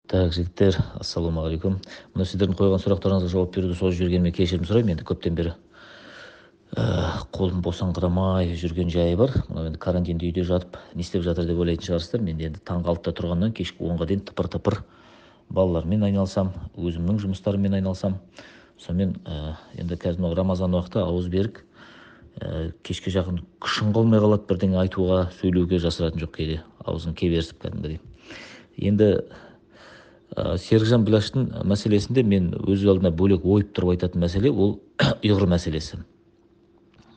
Так, жігіттер, ассалаумағалейкум. Мына сіздердің қойған сұрақтарыңызға жауап беруді созып жібергеніме кешірім сұраймын. Енді көптен бері қолым босаңқырамай жүрген жайы бар. Мынау енді карантинде үйде жатып не істеп жатыр деп ойлайтын шығарсыздар. Мен енді таңғы 6-да тұрғаннан кешкі 10-ға дейін тыпыр-тыпыр балалармен айналысам, өзімнің жұмыстарыммен айналысам. Сонымен енді қазір мынау Рамазан уақыты, ауыз берік, кешке жақын күшің қалмай қалады бірдеңе айтуға, сөйлеуге, жасыратын жоқ, кейде аузың кеберсіп кәдімгідей. Енді Серікжан Біләштің мәселесінде мен өз алдына бөлек ойып тұрып айтатын мәселе ол ұйғыр мәселесі.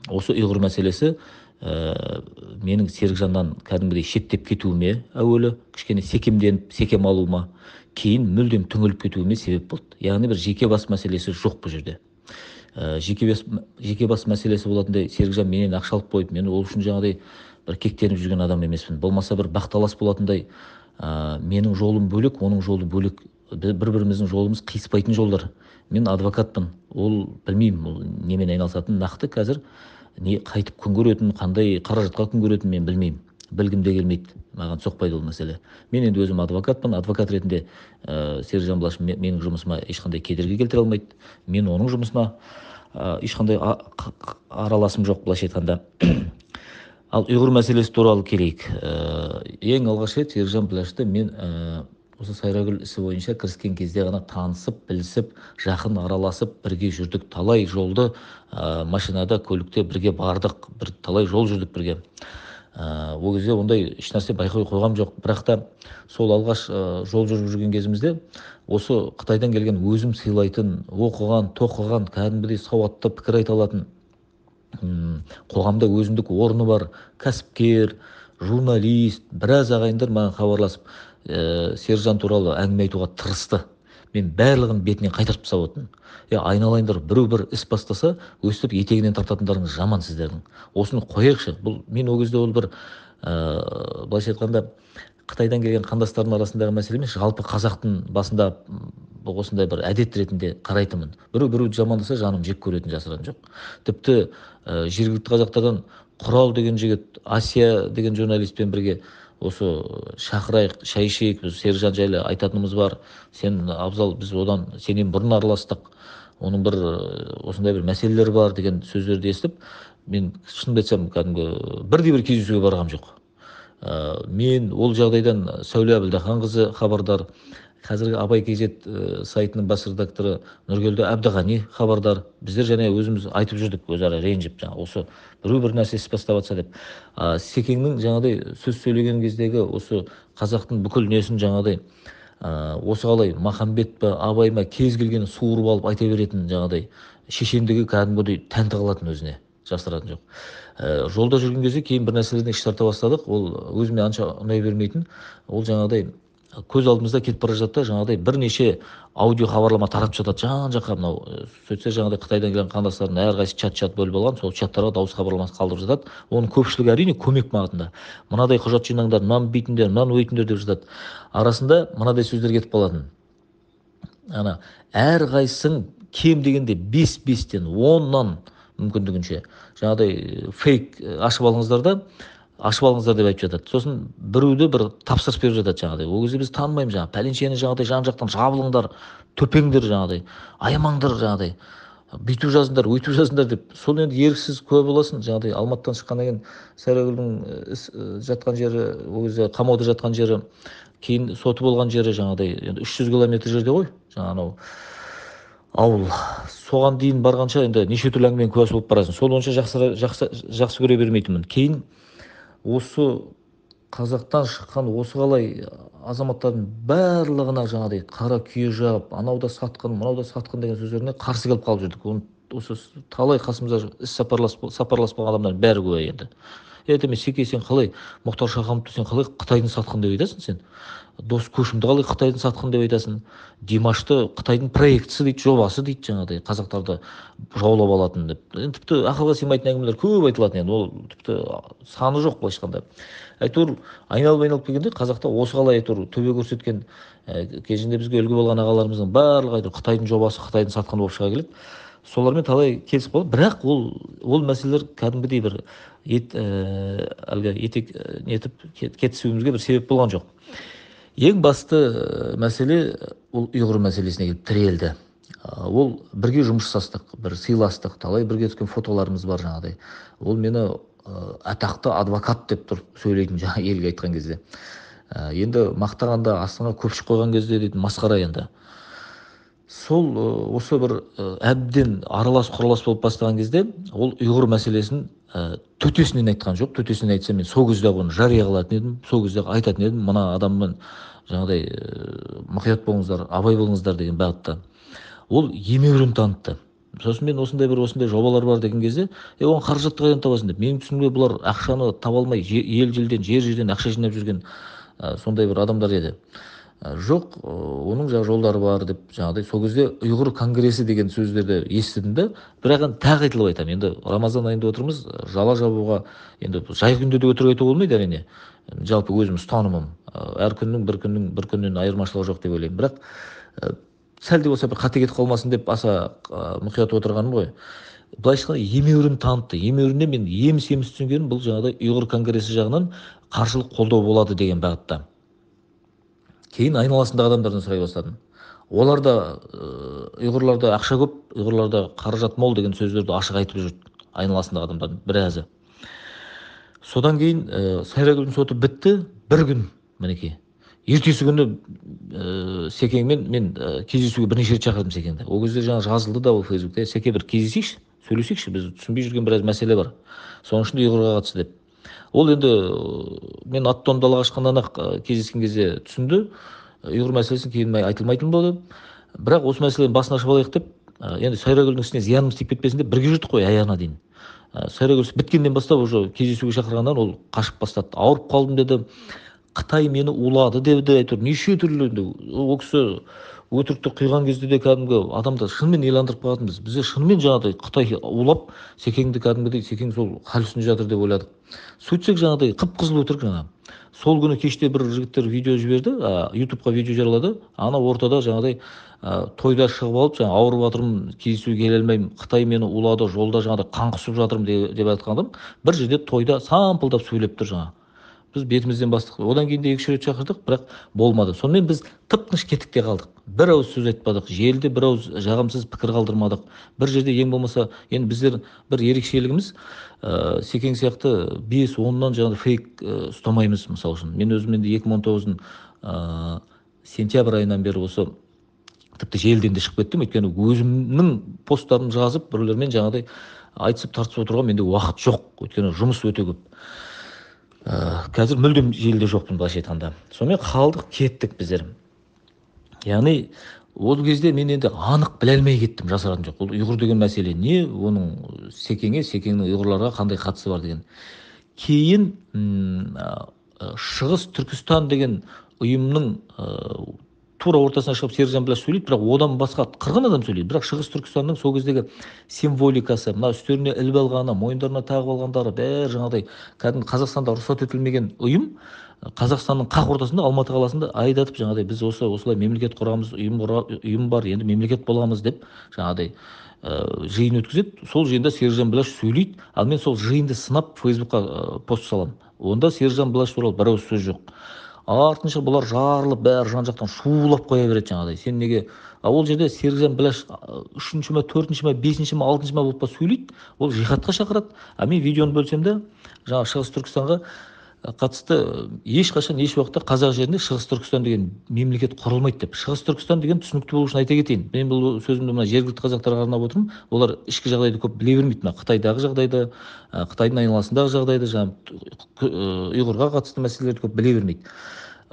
Осы ұйғыр мәселесі менің Серікжаннан кәдімгідей шеттеп кетуіме, әуелі кішкене секемденіп секем алуыма, кейін мүлдем түңіліп кетуіме себеп болды. Яғни бір жеке бас мәселесі жоқ бұл жерде. Жеке бас мәселесі болатындай Серікжан менен ақша алып қойып, мен ол үшін жаңағыдай бір кектеніп жүрген адам емеспін. Болмаса бір бақталас болатындай, менің жолым бөлек, оның жолы бөлек, бір-біріміздің жолымыз қиыспайтын жолдар. Мен адвокатпын, ол білмеймін, ол немен айналысатынын нақты қазір, не қайтып күн көретінін, қандай қаражатқа күн көретінін мен білмеймін. Білгім де келмейді, маған соқпайды ол мәселе. Мен енді өзім адвокатпын, адвокат ретінде Серікжан Біләш менің жұмысыма ешқандай кедергі келтіре алмайды. Мен оның жұмысына ешқандай араласым жоқ, былайша айтқанда. Ал ұйғыр мәселесі туралы келейік. Ең алғаш рет Серікжан Біләшті мен осы Сайрагүл ісі бойынша кіріскен кезде ғана танысып, білісіп, жақын араласып, бірге жүрдік. Талай жолды машинада, көлікте бірге бардық, бір талай жол жүрдік бірге. Ол кезде ондай ешнәрсе байқай қойғам жоқ. Бірақ та сол алғаш жол жүріп жүрген кезімізде осы Қытайдан келген өзім сыйлайтын, оқыған, тоқыған, кәдімгідей сауатты пікір айта алатын, қоғамда өзіндік орны бар кәсіпкер, журналист, біраз ағайындар маған хабарласып, Сержан туралы әңгіме айтуға тырысты. Мен барлығын бетінен қайтарып тастап отырмын. Айналайындар, біреу бір іс бастаса, өстіп етегінен тартатындарыңыз жаман сіздердің. Осыны қояйықшы. Бұл мен ол кезде ол бір, былайша айтқанда, Қытайдан келген қандастардың арасындағы мәселе емес, жалпы қазақтың басында осындай бір әдет ретінде қарайтынмын. Біреу біреуді жамандаса, жаным жек көретін, жасыратын жоқ. Тіпті жергілікті қазақтардан Құрал деген жігіт, Асия деген журналистпен бірге осы шақырайық, шай ішейік, біз Серікжан жайлы айтатынымыз бар. Сен, Абзал, біз одан сенен бұрын араластық, оның бір осындай бір мәселелер бар деген сөздерді естіп, мен шынымды айтсам, кәдімгі бірде бір кездесуге барғам жоқ. Мен ол жағдайдан Сәуле Әбілдаханқызы хабардар, қазіргі Абай Кз сайтының бас редакторы Нұргелді Әбдіғани хабардар. Біздер және өзіміз айтып жүрдік өзара ренжіп, жаңа осы біреу бір нәрсе іс бастап жатса деп. Секеңнің жаңағыдай сөз сөйлеген кездегі осы қазақтың бүкіл несін жаңағыдай, осы қалай Махамбет пе, Абай ма, кез келгенін суырып алып айта беретін жаңағыдай шешендігі кәдімгідей тәнті қылатын өзіне, жасыратын жоқ. Жолда жүрген кезде кейін бір нәрселерден іш тарта бастадық. Ол өзіме анша ұнай бермейтін. Ол жаңағыдай көз алдымызда кетіп бара жатты, жаңағыдай бірнеше аудио хабарлама таратып жатады жан жаққа. Мынау, сөйтсе жаңағыдай Қытайдан келген қандастардың әрқайсысы чат-чат бөліп алған, сол чаттарға дауыс хабарламасы қалдырып жатады. Оның көпшілігі әрине көмек мағытында. Мынадай құжат жинаңдар, мынаны бүйтіңдер, мынаны өйтіңдер деп жатады. Арасында мынадай сөздер кетіп қалатын. Ана әрқайсың кем дегенде бес-бестен, оннан мүмкіндігінше жаңағыдай фейк ашып алыңыздар да, ашып алыңыздар деп айтып жатады. Сосын біреуді бір тапсырыс беріп жатады жаңағыдай. Ол кезде біз танымаймыз жаңағы пәленшені жаңағыдай жан жақтан жабылыңдар, төпеңдер жаңағыдай, аямаңдар жаңағыдай, бүйтіп жазыңдар, өйтіп жазыңдар деп. Сол енді еріксіз куә боласың. Жаңағыдай Алматыдан шыққаннан кейін Сайрагүлдің іс жатқан жері, ол кезде қамауда жатқан жері, кейін соты болған жері жаңағыдай енді 300 километр жерде ғой, жаңа анау ауыл. Соған дейін барғанша енді неше түрлі әңгіменің куәсі болып барасың. Сол онша жақсы көре бермейтінмін. Кейін осы қазақтан шыққан осы қалай азаматтардың барлығына жаңағыдай қара күйе жағып, анау да сатқын, мынау да сатқын деген сөздеріне қарсы келіп қалып жүрдік. Оны осы талай қасымызда іс сапарлас болған адамдардың бәрі куә енді. Деме, Секе, сен қалай Мұхтар Шахановты сен қалай Қытайдың сатқын деп айтасың сен? Дос Көшімді қалай Қытайдың сатқын деп айтасың? Димашты Қытайдың проектісі дейді, жобасы дейді жаңағыдай қазақтарды жаулап алатын деп. Енді тіпті ақылға сыймайтын әңгімелер көп айтылатын енді, ол тіпті саны жоқ былайша айтқанда. Әйтеуір айналып-айналып келгенде қазақта осы қалай әйтеуір төбе көрсеткен, кезінде бізге үлгі болған ағаларымыздың барлығы әйтеуір Қытайдың жобасы, Қытайдың сатқыны болып шыға келеді. Солармен талай келісіп қалдық, бірақ ол мәселелер кәдімгідей бір ет, әлгі етек, нетіп, кетісуімізге бір себеп болған жоқ. Ең басты мәселе ол ұйғыр мәселесіне келіп тірелді. Ол бірге жұмыс жасастық, бір сыйластық, талай бірге түскен фотоларымыз бар жаңағыдай. Ол мені атақты адвокат деп тұрып сөйлейтін жаңа елге айтқан кезде. Енді мақтағанда астыңа көпшік қойған кезде дейтін масқара енді. Сол осы бір әбден аралас құралас болып бастаған кезде ол ұйғыр мәселесін төтесінен айтқан жоқ. Төтесінен айтса мен сол кезде оны жария қылатын едім, сол кезде айтатын едім, мына адаммен жаңағыдай мұқият болыңыздар, абай болыңыздар деген бағытта. Ол емеурін танытты. Сосын мен осындай бір осындай жобалар бар деген кезде, оған қаражатты қайдан табасың деп. Менің түсінігімде бұлар ақшаны таба алмай, ел жерден, жер жерден ақша жинап жүрген сондай бір адамдар еді. Жоқ, оның жаңа жолдары бар деп жаңағыдай сол кезде ұйғыр конгресі деген сөздерді естідім де, бірақ енді тағы айтылып айтамын. Енді Рамазан айында отырмыз, жала жабуға енді жай күнде де өтірік айтуға болмайды әрине. Жалпы өзім ұстанымым, әр күннің бір күннің бір күннен айырмашылығы жоқ деп ойлаймын. Бірақ сәл де болса бір қате кетіп қалмасын деп аса мұқият отырғаным ғой. Былайша айтқанда емеурін танытты. Емеуріннен мен еміс-еміс түсінгенім бұл жаңағыдай ұйғыр конгресі жағынан қаржылық қолдау болады деген бағытта. Кейін айналасындағы адамдардан сұрай бастадым. Олар да ұйғырларда ақша көп, ұйғырларда қаражат мол деген сөздерді ашық айтып жүрді айналасындағы адамдардың біразы. Содан кейін Сайрагүлдің соты бітті, бір күн мінекей. Ертесі күні Секеңмен мен кездесуге бірнеше рет шақырдым Секеңді. Ол кезде жаңа жазылды да ол Фейсбукте, Секе бір кездесейікші, сөйлесейікші, біз түсінбей жүрген біраз мәселе бар. Соның ішінде ұйғырға қатысты деп. Ол енді мен ат тонды далаға шыққаннан ақ кездескен кезде түсінді. Ұйғыр мәселесін кейін айтылмайтын болды. Бірақ осы мәселенің басын ашып алайық деп, енді Сайрагүлдің ісіне зиянымыз тиіп кетпесін деп бірге жүрдік қой аяғына дейін. Сайрагүл біткеннен бастап уже кездесуге шақырғаннан ол қашып бастады. Ауырып қалдым деді. Қытай мені улады деді, әйтеуір неше түрлі енді. Ол кісі өтірікті құйған кезде де кәдімгі адамды шынымен иландырып қалатынбыз. Бізде шынымен жаңағыдай Қытай улап, Секеңді кәдімгідей Секең сол хал үстінде жатыр деп ойладық. Сөйтсек жаңағыдай қып-қызыл өтірік жаңа. Сол күні кеште бір жігіттер видео жіберді, ютубқа видео жариялады. Ана ортада жаңағыдай тойда шығып алып, жаңа ауырып жатырмын, кездесуге келе алмаймын, Қытай мені улады, жолда жаңағыдай қан құсып жатырмын деп айтқан адам бір жерде тойда сампылдап сөйлеп тұр жаңа. Біз бетімізден бастық. Одан кейін де екі-үш рет шақырдық, бірақ болмады. Сонымен біз тып-тыныш кеттік те қалдық. Бір ауыз сөз айтпадық, желіде бір ауыз жағымсыз пікір қалдырмадық. Бір жерде ең болмаса, енді біздер бір ерекшелігіміз, Секең сияқты 5-10-нан жаңағы фейк ұстамаймыз, мысал үшін. Мен өзім енді 2019-дың сентябрь айынан бері осы тіпті желіден де шығып кеттім, өйткені өзімнің посттарымды жазып, біреулермен жаңағыдай айтысып тартысып отыруға менде уақыт жоқ, өйткені жұмыс өте көп. Қазір мүлдем желіде жоқпын былайша айтқанда. Сонымен қалдық, кеттік біздер. Яғни ол кезде мен енді анық біле алмай кеттім, жасыратын жоқ. Ол ұйғыр деген мәселе не, оның Секеңе, Секеңнің ұйғырларға қандай қатысы бар деген. Кейін Шығыс Түркістан деген ұйымның тура ортасына шығып Серікжан Біләш сөйлейді, бірақ одан басқа қырғын адам сөйлейді. Бірақ Шығыс Түркістанның сол кездегі символикасы, мына үстеріне іліп алғаны, мойындарына тағып алғандары, бәрі жаңағыдай кәдімгі Қазақстанда рұқсат етілмеген ұйым, Қазақстанның қақ ортасында, Алматы қаласында айдатып жаңағыдай біз осылай мемлекет құрамыз, ұйым бар, енді мемлекет боламыз деп жаңағыдай жиын өткізеді. Сол жиында Серікжан Біләш сөйлейді, ал мен сол жиынды сынап Фейсбукқа пост саламын. Онда Серікжан Біләш туралы бір ауыз сөз жоқ. Артынша бұлар жарылып, бәрі жан-жақтан шулап қоя береді жаңағыдай. Сен неге? А ол жерде Серікжан Біләш үшінші ме, төртінші ме, бесінші ме, алтыншы ма болып па сөйлейді, ол жихадқа шақырады. А мен видеоны бөлсем де, жаңағы Шығыс Түркістанға қатысты ешқашан, еш уақытта қазақ жерінде Шығыс Түркістан деген мемлекет құрылмайды деп. Шығыс Түркістан деген түсінікті болу үшін айта кетейін. Мен бұл сөзімді мына жергілікті қазақтарға арнап отырмын. Олар ішкі жағдайды көп біле бермейді. Мына Қытайдағы жағдайды, Қытайдың айналасындағы жағдайды, жаңағы ұйғырға қатысты мәселелерді көп біле бермейді.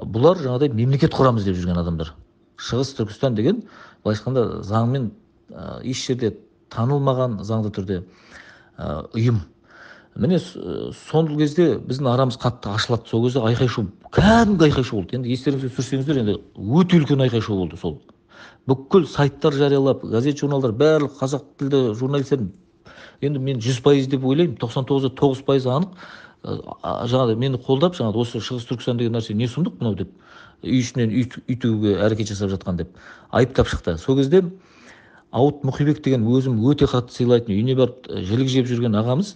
Бұлар жаңағыдай мемлекет құрамыз деп жүрген адамдар. Шығыс Түркістан деген, былайша айтқанда, заңмен еш жерде танылмаған заңды түрде ұйым. Міне соңғы кезде біздің арамыз қатты ашылады. Сол кезде айқай-шу, кәдімгі айқай-шу болды. Енді естеріңізге түсірсеңіздер, енді өте үлкен айқай-шу болды сол. Бүкіл сайттар жариялап, газет, журналдар, барлық қазақ тілді журналистердің, енді мен 100% деп ойлаймын, 99,9% анық, жаңағыдай мені қолдап, жаңағыдай осы Шығыс Түркістан деген нәрсе не сұмдық мынау деп, үй ішінен үй тігуге әрекет жасап жатқан деп айыптап шықты. Сол кезде Ауыт Мұқибек деген өзім өте қатты сыйлайтын, үйіне барып жілік жеп жүрген ағамыз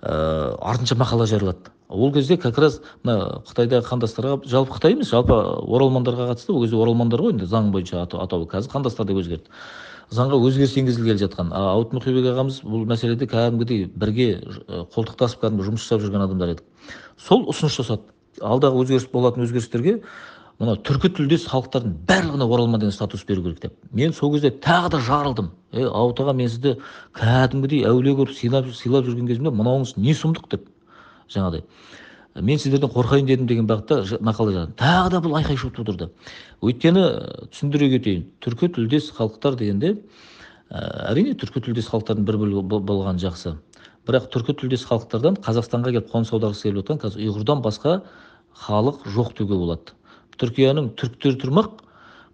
артынша мақала жариялады. Ол кезде как раз мына Қытайдағы қандастарға, жалпы Қытай емес, жалпы оралмандарға қатысты, ол кезде оралмандар ғой енді заң бойынша атауы, қазір қандастар деп өзгерді. Заңға өзгеріс енгізілгелі жатқан. Ауыт Мұқибек ағамыз бұл мәселеде кәдімгідей бірге қолтықтасып кәдімгі жұмыс жасап жүрген адамдар едік. Сол ұсыныс жасады. Алдағы өзгеріс болатын өзгерістерге мына түркі тілдес халықтардың барлығына оралман деген статус беру керек деп. Мен сол кезде тағы да жарылдым. Ауыт аға, мен сізді кәдімгідей әулие көріп сыйлап жүрген кезімде мынауыңыз не сұмдық деп жаңағыдай. Мен сіздерден қорқайын дедім деген бағытта мақала жаздым. Тағы да бұл айқай шу тудырды. Өйткені түсіндіре кетейін, түркі тілдес халықтар дегенде, әрине түркі тілдес халықтардың бір бөлігі болған жақсы. Бірақ түркі тілдес халықтардан Қазақстанға келіп қоныс аударғысы келіп отқан қазір ұйғырдан басқа халық жоқ деуге болады. Түркияның түріктері тұрмақ,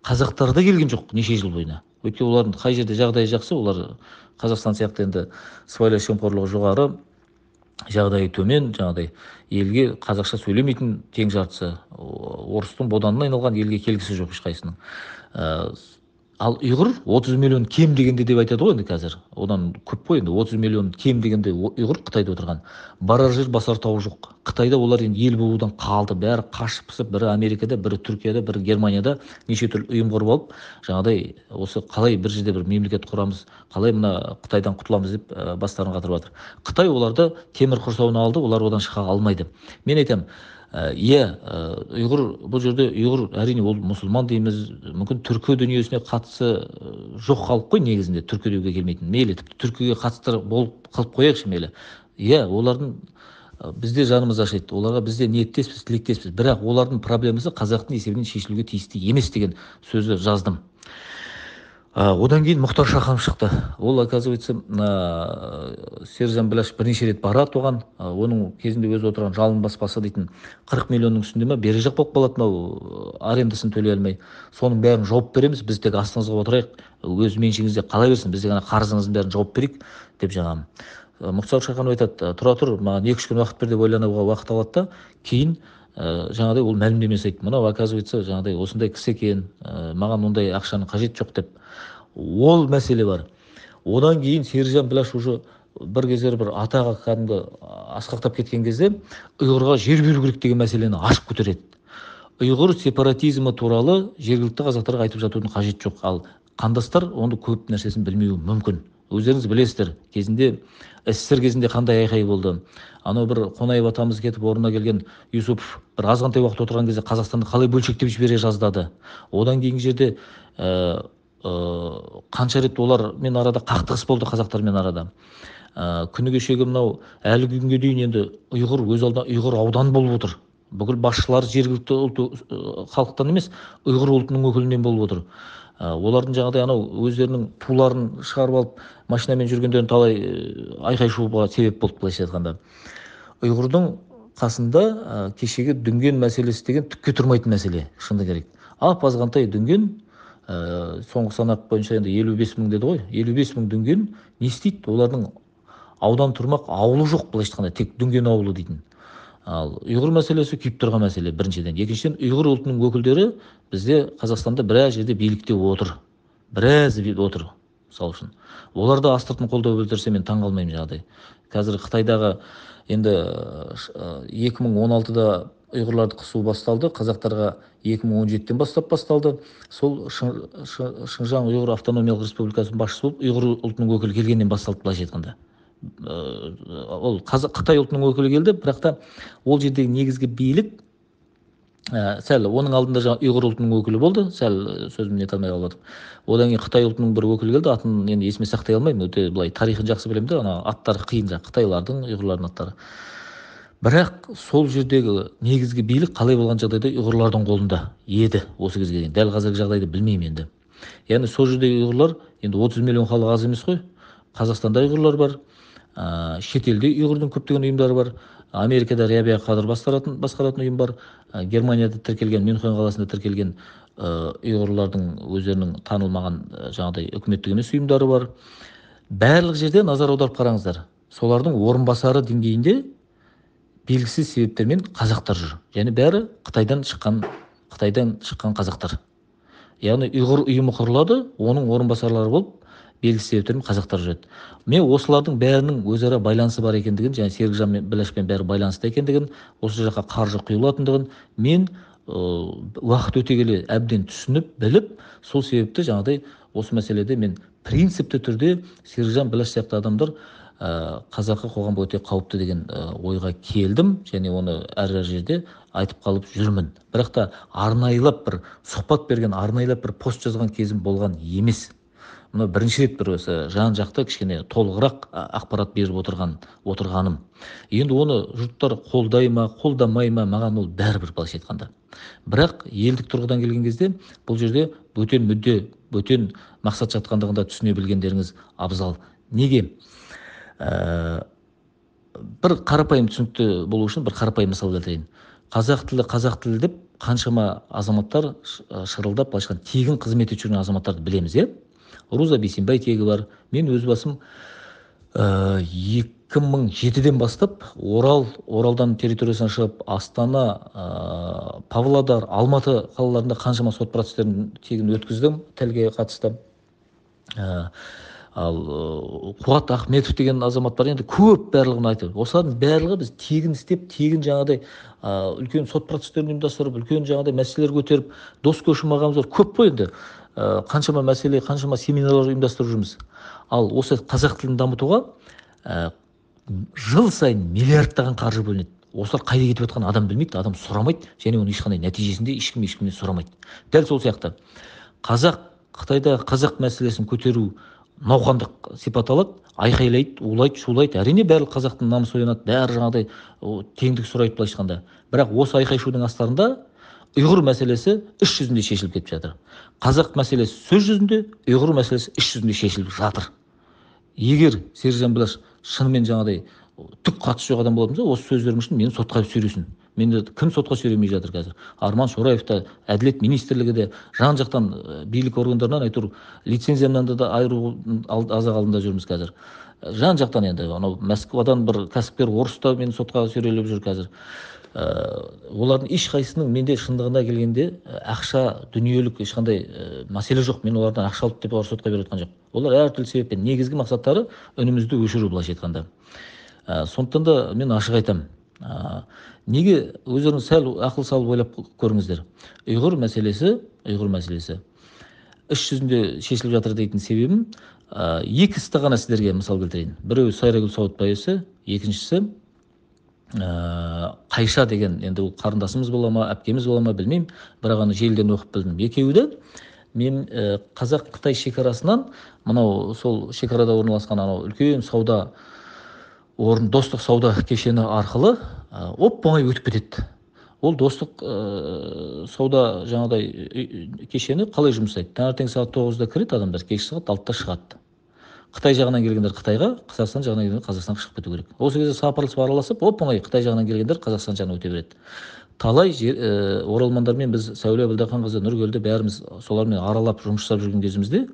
қазақтары да келген жоқ неше жыл бойына. Өйткені олардың қай жерде жағдайы жақсы, олар Қазақстан сияқты енді сыбайлас жемқорлығы жоғары, жағдайы төмен, жаңағыдай елге қазақша сөйлемейтін тең жартысы, орыстың боданына айналған елге келгісі жоқ ешқайсының. Ал ұйғыр 30 миллион кем дегенде деп айтады ғой енді қазір. Одан көп қой енді, 30 миллион кем дегенде ұйғыр Қытайда отырған. Барар жер басар тауы жоқ. Қытайда олар енді ел болудан қалды. Бәрі қашып пысып, бірі Америкада, бірі Түркияда, бірі Германияда неше түрлі ұйым құрып алып, жаңағыдай осы қалай бір жерде бір мемлекет құрамыз, қалай мына Қытайдан құтыламыз деп бастарын қатырып жатыр. Қытай оларды темір құрсауына алды, олар одан шыға алмайды. Мен айтамын, иә, ұйғыр, бұл жерде ұйғыр әрине ол мұсылман дейміз, мүмкін түркі дүниесіне қатысы жоқ халық қой негізінде, түркі деуге келмейтін. Мейлі, тіпті түркіге қатысты болып қылып қояйықшы мейлі. Иә, олардың бізде жанымыз ашиды, оларға бізде ниеттеспіз, тілектеспіз. Бірақ олардың проблемасы қазақтың есебінен шешілуге тиісті емес деген сөзді жаздым. Одан кейін Мұхтар Шаханов шықты. Ол, оказывается, Сержан Біләш бірнеше рет барады оған. Оның кезінде өзі отырған жалын баспасы дейтін 40 миллионның үстінде ме, бері жақ болып қалады мынау, арендасын төлей алмай. Соның бәрін жауып береміз, біз тек астыңызға отырайық, өз меншігіңізде қала берсін, біз тек ана қарызыңыздың бәрін жауып берейік деп жаңағы. Мұхтар Шаханов айтады, тұра тұр, маған 2-3 күн уақыт бер деп ойлануға уақыт алады да, кейін жаңағыдай ол мәлімдеме жасайды. Мынау, оказывается, жаңағыдай осындай кісі екен, маған ондай ақшаның қажеті жоқ деп. Ол мәселе бар. Одан кейін Сержан Біләш уже бір кездері бір атағы кәдімгі асқақтап кеткен кезде ұйғырға жер беру керек деген мәселені ашып көтереді. Ұйғыр сепаратизмі туралы жергілікті қазақтарға айтып жатудың қажеті жоқ. Ал қандастар онды көп нәрсесін білмеуі мүмкін. Өздеріңіз білесіздер, кезінде СССР кезінде қандай айқай болды. Анау бір Қонаев атамыз кетіп орнына келген Юсупов бір азғантай уақыт отырған кезде Қазақстанды қалай бөлшектеп жібере жаздады. Одан кейінгі жерде қанша рет олармен арада қақтығыс болды, қазақтармен арада. Күні кешегі мынау әлі күнге дейін енді ұйғыр өз алдына ұйғыр аудан болып отыр. Бүкіл басшылар жергілікті ұлт, халықтан емес, ұйғыр ұлтының өкілінен болып отыр. Олардың жаңағыдай анау өздерінің туларын шығарып алып машинамен жүргендерін талай айқай шуға себеп болды былайша айтқанда. Ұйғырдың қасында кешегі дүнген мәселесі деген түкке тұрмайтын мәселе, шыны керек. Ап азғантай дүнген, соңғы санақ бойынша енді 55 мың деді ғой, 55 мың дүнген не істейді? Олардың аудан тұрмақ ауылы жоқ былайша айтқанда, тек дүнген ауылы дейтін. Ал ұйғыр мәселесі күйіп тұрған мәселе біріншіден. Екіншіден, ұйғыр ұлтының өкілдері бізде Қазақстанда біраз жерде билікте отыр. Біраз отыр, мысал үшін. Олар да астыртын қолдау білдірсе, мен таң қалмаймын жаңағыдай. Қазір Қытайдағы енді 2016-да ұйғырларды қысу басталды, қазақтарға 2017-тен бастап басталды. Сол Шыңжаң Ұйғыр автономиялық республикасының басшысы болып ұйғыр ұлтының өкілі келгеннен басталды былайша айтқанда. Ол Қытай ұлтының өкілі келді, бірақ та ол жердегі негізгі билік, сәл оның алдында жаңа ұйғыр ұлтының өкілі болды, сәл сөзімді нете алмай қалып жатырмын. Одан кейін Қытай ұлтының бір өкілі келді, атын енді есіме сақтай алмаймын, өте былай тарихын жақсы білемін де, ана аттары қиын жаңа қытайлардың, ұйғырлардың аттары. Бірақ сол жердегі негізгі билік қалай болған жағдайда ұйғырлардың қолында еді осы кезге дейін. Дәл қазіргі жағдайды білмеймін енді. Яғни сол жердегі ұйғырлар енді 30 миллион халық аз емес қой. Қазақстанда ұйғырлар бар, шетелде ұйғырдың көптеген ұйымдары бар. Америкада Рабия Қадыр басқаратын ұйым бар. Германияда тіркелген, Мюнхен қаласында тіркелген ұйғырлардың өздерінің танылмаған жаңағыдай үкіметтік емес ұйымдары бар. Барлық жерде назар аударып қараңыздар. Солардың орынбасары деңгейінде белгісіз себептермен қазақтар жүр. Және бәрі Қытайдан шыққан қазақтар. Яғни ұйғыр ұйымы құрылады, оның орынбасарлары болып Белгісіз себептермен қазақтар жүреді. Мен осылардың бәрінің өзара байланысы бар екендігін, және Серікжан мен Біләшпен бәрі байланысты екендігін, осы жаққа қаржы құйылатындығын мен уақыт өте келе әбден түсініп, біліп, сол себепті жаңағыдай осы мәселеде мен принципті түрде Серікжан Біләш сияқты адамдар қазақы қоғамға өте қауіпті деген ойға келдім, және оны әр жерде айтып қалып жүрмін. Бірақ та арнайылап бір сұхбат берген, арнайылап бір пост жазған кезім болған емес. Мына бірінші рет бір осы жан жақты кішкене толығырақ ақпарат беріп отырғаным. Енді оны жұрттар қолдай ма, қолдамай ма, маған ол бәрібір, былайша айтқанда. Бірақ елдік тұрғыдан келген кезде бұл жерде бөтен мүдде, бөтен мақсат жатқандығын да түсіне білгендеріңіз абзал. Неге? Бір қарапайым түсінікті болу үшін бір қарапайым мысал келтірейін. Қазақ тілі, қазақ тілі деп қаншама азаматтар шырылдап, былайша айтқанда, тегін қызмет етіп жүрген азаматтарды білеміз, иә? Руза Бейсенбай тегі бар. Мен өз басым, 2007-ден бастап Оралдан территориясынан шығып, Астана, Павлодар, Алматы қалаларында қаншама сот процестерін тегін өткіздім тілге қатысты. Ал Қуат Ахметов деген азамат бар, енді көп барлығын айтып. Осылардың барлығы біз тегін істеп, тегін жаңағыдай, үлкен сот процестерін ұйымдастырып, үлкен жаңағыдай мәселелер көтеріп, Дос Көшім ағамыз бар, көп қой енді. Қаншама мәселе, қаншама семинарлар ұйымдастырып жүрміз. Ал осы қазақ тілін дамытуға, жыл сайын миллиардтаған қаржы бөлінеді. Осылар қайда кетіп жатқанын адам білмейді, адам сұрамайды, және оның ешқандай нәтижесінде ешкім ешкімнен сұрамайды. Дәл сол сияқты Қытайда қазақ мәселесін көтеру науқандық сипат алады, айқайлайды, улайды, шулайды. Әрине барлық қазақтың намысы оянады, бәрі жаңағыдай, теңдік сұрайды былайша айтқанда. Бірақ осы айқай-шудың астарында ұйғыр мәселесі іс жүзінде шешіліп кетіп жатыр. Қазақ мәселесі сөз жүзінде, ұйғыр мәселесі іс жүзінде шешіліп жатыр. Егер Серікжан Біләш шынымен жаңағыдай түк қатысы жоқ адам болатын болса, осы сөздерім үшін мені сотқа сүйресін. Мені кім сотқа сүйремей жатыр қазір? Арман Шораев та, Әділет министрлігі де, жан жақтан билік органдарынан әйтеуір лицензиямнан да айыру азақ алдында жүрміз қазір. Жан жақтан енді анау Москвадан бір кәсіпкер орыс та мені сотқа сүйрелеп жүр қазір. Олардың ешқайсысының менде шындығына келгенде ақша, дүниелік ешқандай мәселе жоқ. Мен олардан ақша алып деп олар сотқа беріп жатқан жоқ. Олар әртүрлі себеппен негізгі мақсаттары үнімізді өшіру, былайша айтқанда. Сондықтан да мен ашық айтамын. Неге өздеріңіз сәл ақыл салып ойлап көріңіздер. Ұйғыр мәселесі іс жүзінде шешіліп жатыр дейтін себебім, екі істі ғана сіздерге мысал келтірейін. Біреуі Сайрагүл Сауытбай ісі, екіншісі Қайша деген, енді ол қарындасымыз бола ма, әпкеміз бола ма білмеймін, бірақ аны желіден оқып білдім. Екеуі де мен Қазақ-Қытай шекарасынан, мынау сол шекарада орналасқан анау үлкен сауда орын, достық сауда кешені арқылы оп-оңай өтіп кетеді. Ол достық сауда жаңағыдай кешені қалай жұмыс жасайды? Таңертең сағат 9-да кіреді адамдар, кешкі сағат 6-да шығады. Қытай жағынан келгендер Қытайға, Қазақстан жағынан келгендер Қазақстанға шығып кету керек. Осы кезде сапырылысып араласып, оп-оңай Қытай жағынан келгендер Қазақстан жағына өте береді. Талай жер, оралмандармен біз Сәуле Әбілдаханқызы, Нұргелді бәріміз солармен аралап жұмыс жасап жүрген кезімізде,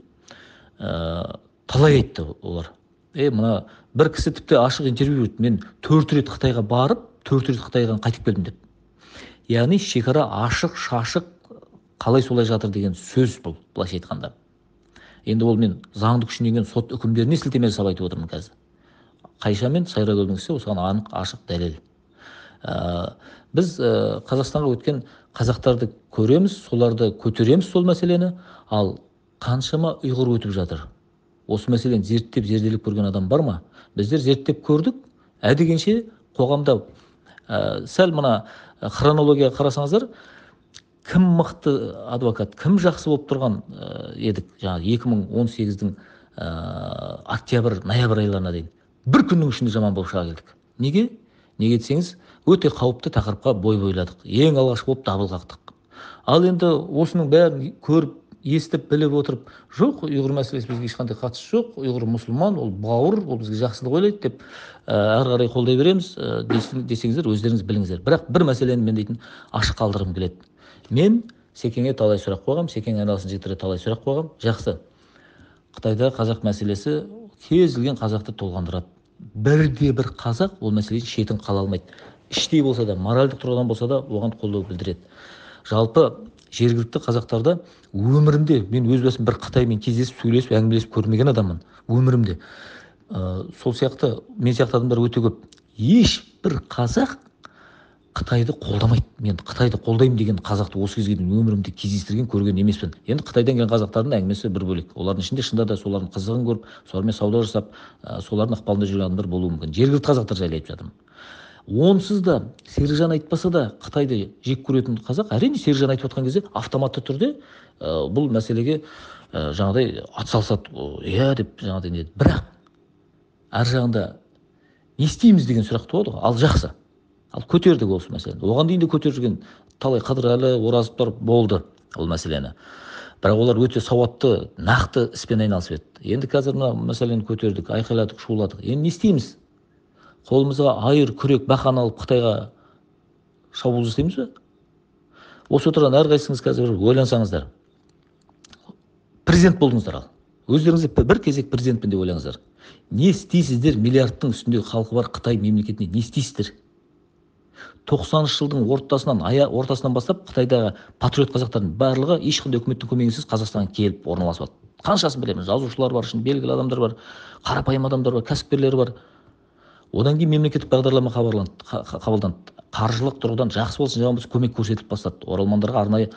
талай айтты олар. Мына бір кісі тіпті ашық интервью берді. Мен 4 рет Қытайға барып, 4 рет Қытайдан қайтып келдім деп. Яғни шекара ашық, шашық, қалай солай жатыр деген сөз бұл, былайша айтқанда. Енді ол мен заңды күшіне енген сот үкімдеріне сілтеме жасап айтып отырмын қазір. Қайша мен Сайрагүлдің ісі осыған анық, ашық дәлел. Біз Қазақстанға өткен қазақтарды көреміз, соларды көтереміз сол мәселені, ал қаншама ұйғыр өтіп жатыр. Осы мәселені зерттеп, зерделеп көрген адам бар ма? Біздер зерттеп көрдік, әдегенше қоғамда, сәл мына хронологияға қарасаңыздар, кім мықты адвокат, кім жақсы болып тұрған едік, жаңағы 2018-дің, октябрь, ноябрь айларына дейін. Бір күннің ішінде жаман болып шыға келдік. Неге? Неге десеңіз, өте қауіпті тақырыпқа бой бойладық. Ең алғаш болып дабыл қақтық. Ал енді осының бәрін көріп, естіп, біліп отырып, жоқ, ұйғыр мәселесі бізге ешқандай қатысы жоқ, ұйғыр мұсылман, ол бауыр, ол бізге жақсылық ойлайды деп, әрі қарай қолдай береміз, десеңіздер, өздеріңіз біліңіздер. Бірақ бір мәселені мен дейтін ашық қалдырғым келеді. Мен Секеңе талай сұрақ қойғам, Секең айналасын жігіттерге талай сұрақ қойғам. Жақсы. Қытайда қазақ мәселесі кез келген қазақты толғандырады. Бірде бір қазақ ол мәселеден шетін қала алмайды. Іштей болса да, моральдық тұрғыдан болса да оған қолдау білдіреді. Жалпы Жергілікті қазақтарда өмірімде мен өз басым бір қытаймен кездесіп, сөйлесіп, әңгімелесіп көрмеген адаммын өмірімде. Сол сияқты мен сияқты адамдар өте көп. Ешбір қазақ Қытайды қолдамайды. Мен Қытайды қолдаймын деген қазақты осы кезге дейін өмірімде кездестірген, көрген емеспін. Енді Қытайдан келген қазақтардың әңгімесі бір бөлек. Олардың ішінде шынында да солардың қызығын көріп, солармен сауда жасап, солардың ықпалында жүрген адамдар болуы мүмкін. Жергілікті қазақтар жайлы айтып жатырмын. Онсыз да Серікжан айтпаса да Қытайды жек көретін қазақ, әрине Серікжан айтып жатқан кезде автоматты түрде бұл мәселеге жаңағыдай атсалысады, иә деп жаңағыдай не. Бірақ ар жағында не істейміз деген сұрақ туады ғой. Ал жақсы, ал көтердік осы мәселені. Оған дейін де көтеріп жүрген талай Қыдырәлі, Оразовтар болды ол мәселені. Бірақ олар өте сауатты, нақты іспен айналысып еді. Енді қазір мына мәселені көтердік, айқайладық, шуладық. Енді не істейміз? Қолымызға айыр, күрек, бақан алып Қытайға шабуыл жасаймыз ба? Осы отырған әрқайсыңыз қазір ойлансаңыздар. Президент болдыңыздар ал. Өздеріңізді бір кезек президентпін деп ойлаңыздар. Не істейсіздер миллиардтың үстіндегі халқы бар Қытай мемлекетіне, не істейсіздер? 90-шы жылдың ортасынан бастап Қытайдағы патриот қазақтардың барлығы ешқандай үкіметтің көмегінсіз Қазақстанға келіп орналасып алды. Қаншасын білеміз, жазушылар бар, шын белгілі адамдар бар, қарапайым адамдар бар, кәсіпкерлер бар. Одан кейін мемлекеттік бағдарлама қабылданды. Қаржылық тұрғыдан жақсы болсын, жаман болсын көмек көрсетіліп бастады. Оралмандарға арнайы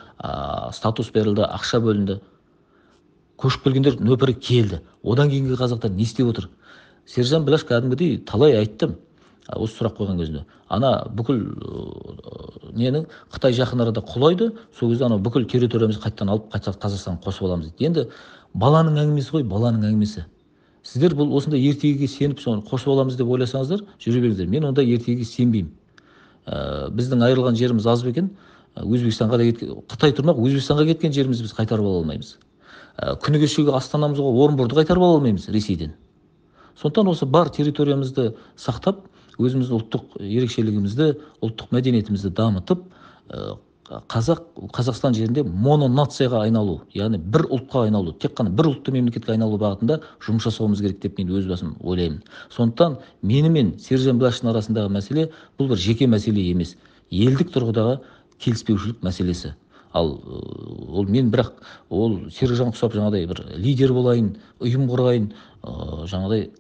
статус берілді, ақша бөлінді. Көшіп келгендер нөпірі келді. Одан кейінгі қазақтар не істеп отыр? Сержан Білаш кәдімгідей талай айттым осы сұрақ қойған кезінде. Ана бүкіл ненің Қытай жақын арада құлайды, сол кезде анау бүкіл территориямызды қайтадан алып, қайта Қазақстанға қосып аламыз дейді. Енді баланың әңгімесі ғой, баланың әңгімесі. Сіздер бұл осындай ертегіге сеніп соны қосып аламыз деп ойласаңыздар, жүре беріңіздер. Мен ондай ертегіге сенбеймін. Біздің айырылған жеріміз аз ба екен? Өзбекстанға да кеткен, Қытай тұрмақ, Өзбекстанға кеткен жерімізді біз қайтарып ала алмаймыз. Күні кешегі астанамыз ғой, Орынборды қайтарып ала алмаймыз Ресейден. Сондықтан осы бар территориямызды сақтап, өзіміздің ұлттық ерекшелігімізді, ұлттық мәдениетімізді дамытып, Қазақстан жерінде мононацияға айналу, яғни бір ұлтқа айналу, тек қана бір ұлтты мемлекетке айналу бағытында жұмыс жасауымыз керек деп мен өз басым ойлаймын. Сондықтан менімен Сержан Білаштың арасындағы мәселе бұл бір жеке мәселе емес, елдік тұрғыдағы келіспеушілік мәселесі. Ал ол мен бірақ ол Серікжан құсап жаңағыдай бір лидер болайын, ұйым құрайын, жаңағыдай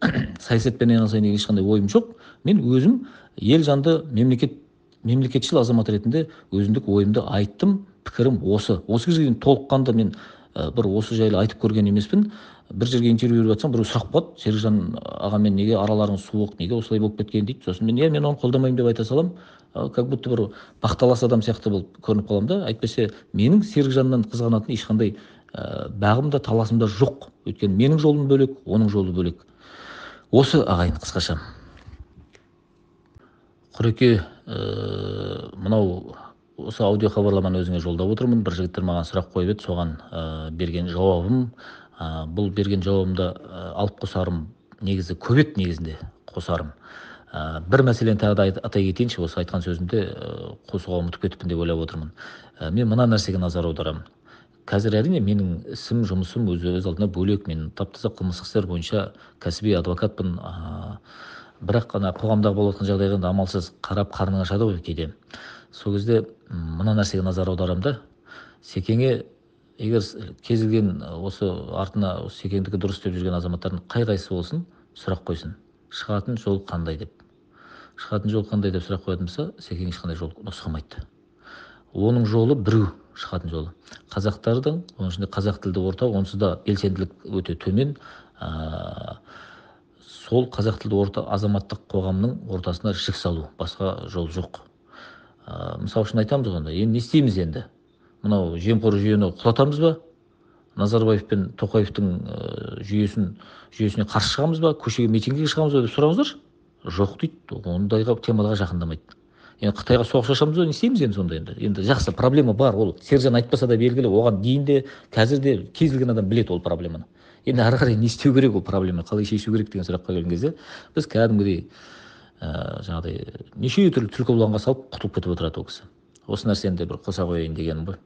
саясатпен айналысайын деген ешқандай ойым жоқ. Мен өзім ел жанды мемлекетшіл азамат ретінде өзіндік ойымды айттым, пікірім осы. Осы кезге дейін толыққанды мен бір осы жайлы айтып көрген емеспін. Бір жерге интервью беріп жатсам, біреу сұрақ қояды, Серікжан ағамен неге араларыңыз суық, неге осылай болып кеткен дейді. Сосын мен, мен оны қолдамаймын деп айта саламын. Как будто бір бақталас адам сияқты болып көрініп қаламын да. Әйтпесе менің Серікжаннан қызғанатын ешқандай бағым да, таласым да жоқ. Өйткені менің жолым бөлек, оның жолы бөлек. Осы ағайын қысқаша. Құреке, мынау осы аудио хабарламаны өзіңе жолдап отырмын. Бір жігіттер маған сұрақ қойып еді, соған берген жауабым, бұл берген жауабымда алып қосарым негізі көп еді, негізінде қосарым. Бір мәселені тағы да атай кетейінші, осы айтқан сөзімде қосуға ұмытып кетіппін деп ойлап отырмын. Мен мына нәрсеге назар аударамын. Қазір әрине менің ісім, жұмысым өз алдына бөлек. Мен тап-таза қылмыстық істер бойынша кәсіби адвокатпын. Бірақ ана қоғамдағы болып жатқан жағдайға енді амалсыз қарап қарның ашады ғой кейде. Сол кезде мына нәрсеге назар аударамын да. Секеңе егер кез келген осы артына осы Секеңдікі дұрыс деп жүрген азаматтардың қай-қайсысы болсын сұрақ қойсын. Шығатын жол қандай деп. Шығатын жол қандай деп сұрақ қоятын болса, Секең ешқандай жол нұсқамайды. Оның жолы біреу, шығатын жолы. Қазақтардың, оның ішінде қазақ тілді орта, онсыз да белсенділік өте төмен. Сол қазақ тілді орта азаматтық қоғамның ортасына жік салу, басқа жол жоқ. Мысал үшін айтамыз ғой онда, енді не істейміз енді? Мынау жемқор жүйені құлатамыз ба? Назарбаев пен Тоқаевтың жүйесіне қарсы шығамыз ба? Көшеге митингіге шығамыз ба деп сұраңыздаршы. Жоқ дейді, ондайға темаға жақындамайды. Енді Қытайға соғыс ашамыз ба, не істейміз енді сонда енді? Енді жақсы, проблема бар, ол Сержан айтпаса да белгілі, оған дейін де, қазір де кез келген адам біледі ол проблеманы. Енді ары қарай не істеу керек, ол проблеманы қалай шешу керек деген сұраққа келген кезде біз кәдімгідей жаңағыдай неше түрлі түлкі бұлаңға салып құтылып кетіп отырады ол кісі. Осы нәрсені де бір қоса қояйын дегенім ғой.